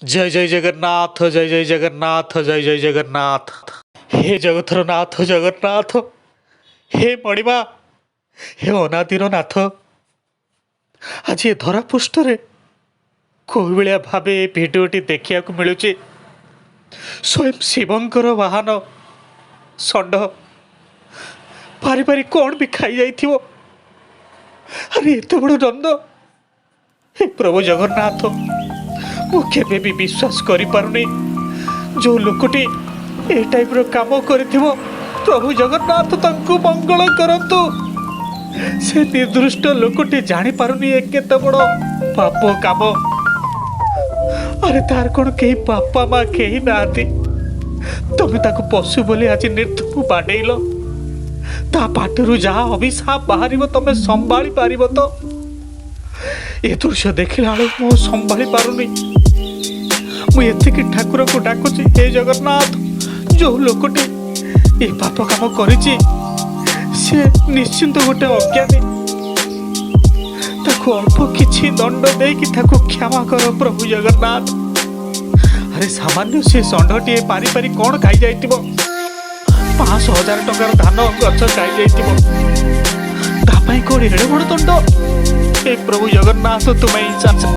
ଜୟ ଜୟ ଜଗନ୍ନାଥ, ଜୟ ଜୟ ଜଗନ୍ନାଥ, ଜୟ ଜୟ ଜଗନ୍ନାଥ। ହେ ଜଗତର ନାଥ ଜଗନ୍ନାଥ, ହେ ମଣିମା, ହେ ଅନାଦିର ନାଥ, ଆଜି ଏ ଧରାପୃଷ୍ଠରେ କୋଉ ଭଳିଆ ଭାବେ ଏ ଭିଡ଼ିଓଟି ଦେଖିବାକୁ ମିଳୁଛି। ସ୍ୱୟଂ ଶିବଙ୍କର ବାହନ ଷଣ୍ଢ ପାରି ପାରି କ'ଣ ବି ଖାଇଯାଇଥିବ। ଆରେ, ଏତେ ବଡ଼ ଦଣ୍ଡ! ହେ ପ୍ରଭୁ ଜଗନ୍ନାଥ, ମୁଁ କେବେ ବି ବିଶ୍ୱାସ କରିପାରୁନି, ଯେଉଁ ଲୋକଟି ଏ ଟାଇପ୍ର କାମ କରିଥିବ, ପ୍ରଭୁ ଜଗନ୍ନାଥ ତାଙ୍କୁ ମଙ୍ଗଳ କରନ୍ତୁ। ସେ ନିର୍ଦ୍ଦୁଷ୍ଟ ଲୋକଟି ଜାଣିପାରୁନି ଏ କେତେ ବଡ଼ ପାପ କାମ। ଆରେ, ତାର କ'ଣ କେହି ବାପା ମା କେହି ନାହାନ୍ତି? ତମେ ତାକୁ ପଶୁ ବୋଲି ଆଜି ନିର୍ଦ୍ଧୁମ ବାଡ଼େଇଲ। ତା ପାଟିରୁ ଯାହା ଅଭିଶାପ ବାହାରିବ, ତମେ ସମ୍ଭାଳି ପାରିବ ତ? ଏ ଦୃଶ୍ୟ ଦେଖିଲା ବେଳକୁ ମୁଁ ସମ୍ଭାଳି ପାରୁନି। ମୁଁ ଏତିକି ଠାକୁରଙ୍କୁ ଡାକୁଛି, ହେ ଜଗନ୍ନାଥ, ଯୋଉ ଲୋକଟି ଏ ପାପ କାମ କରିଛି, ସେ ନିଶ୍ଚିନ୍ତ ଗୋଟେ ଅଜ୍ଞାନୀ। ତାକୁ ଅଳ୍ପ କିଛି ଦଣ୍ଡ ଦେଇକି ତାକୁ କ୍ଷମା କର ପ୍ରଭୁ ଜଗନ୍ନାଥ। ଆରେ, ସାମାନ୍ୟ ସେ ଷଣ୍ଢଟିଏ ପାରି ପାରି କ'ଣ ଖାଇଯାଇଥିବ? 500 ହଜାର ଟଙ୍କାର ଧାନ ଗଛ ଖାଇଯାଇଥିବ, ତା ପାଇଁ କ'ଣ ଏଡ଼େ ବଡ଼ ଦଣ୍ଡ? ହେ ପ୍ରଭୁ ଜଗନ୍ନାଥ, ତୁମେ ହିଁ।